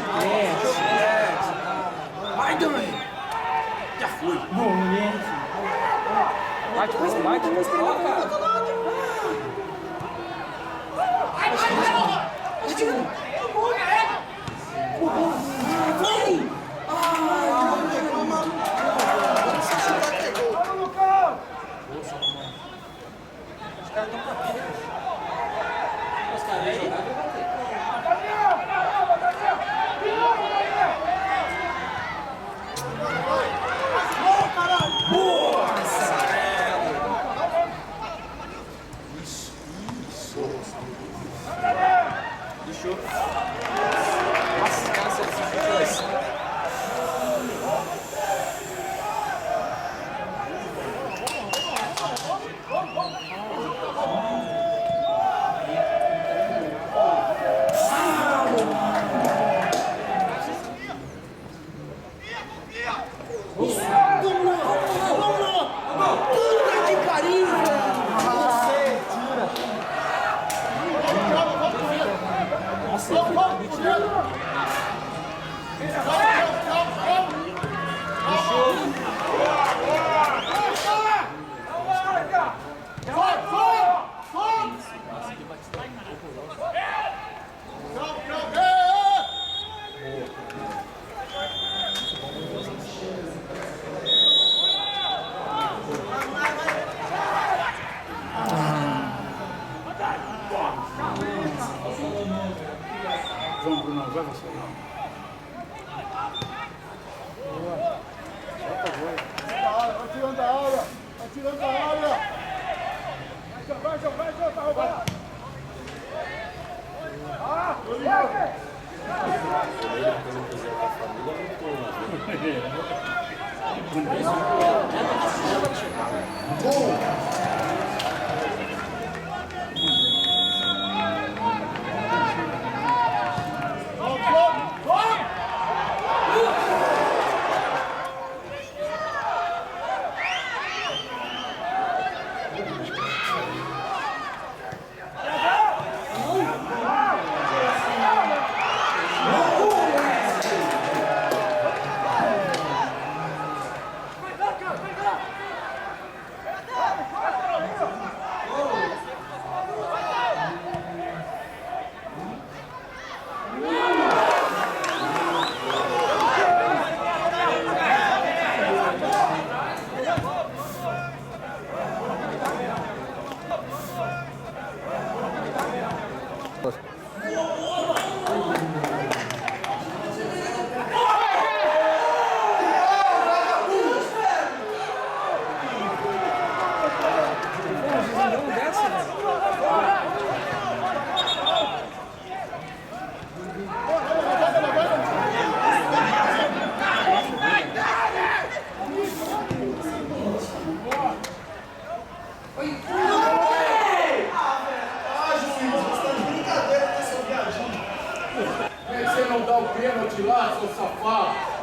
Chiclete. Vai, Dani! Já foi. Bom, Bate, bate, bate. Os caras estão pra pênalti. Os caras vão jogar, vai bater. Deixou. Nossa, cara, se esse chute lá em cima. Vamos lá, vamos lá! Puta que pariu, velho! Nossa, ele foi muito Vamos, Bruno, vai você. Vai tirando da área! Vai tirando da área! Vai, vai, vai, vai, tá roubado! Não dessa, velho. Ah, juiz, você tá de brincadeira com seu viadinho. Por que você não dá o pênalti lá, seu safado?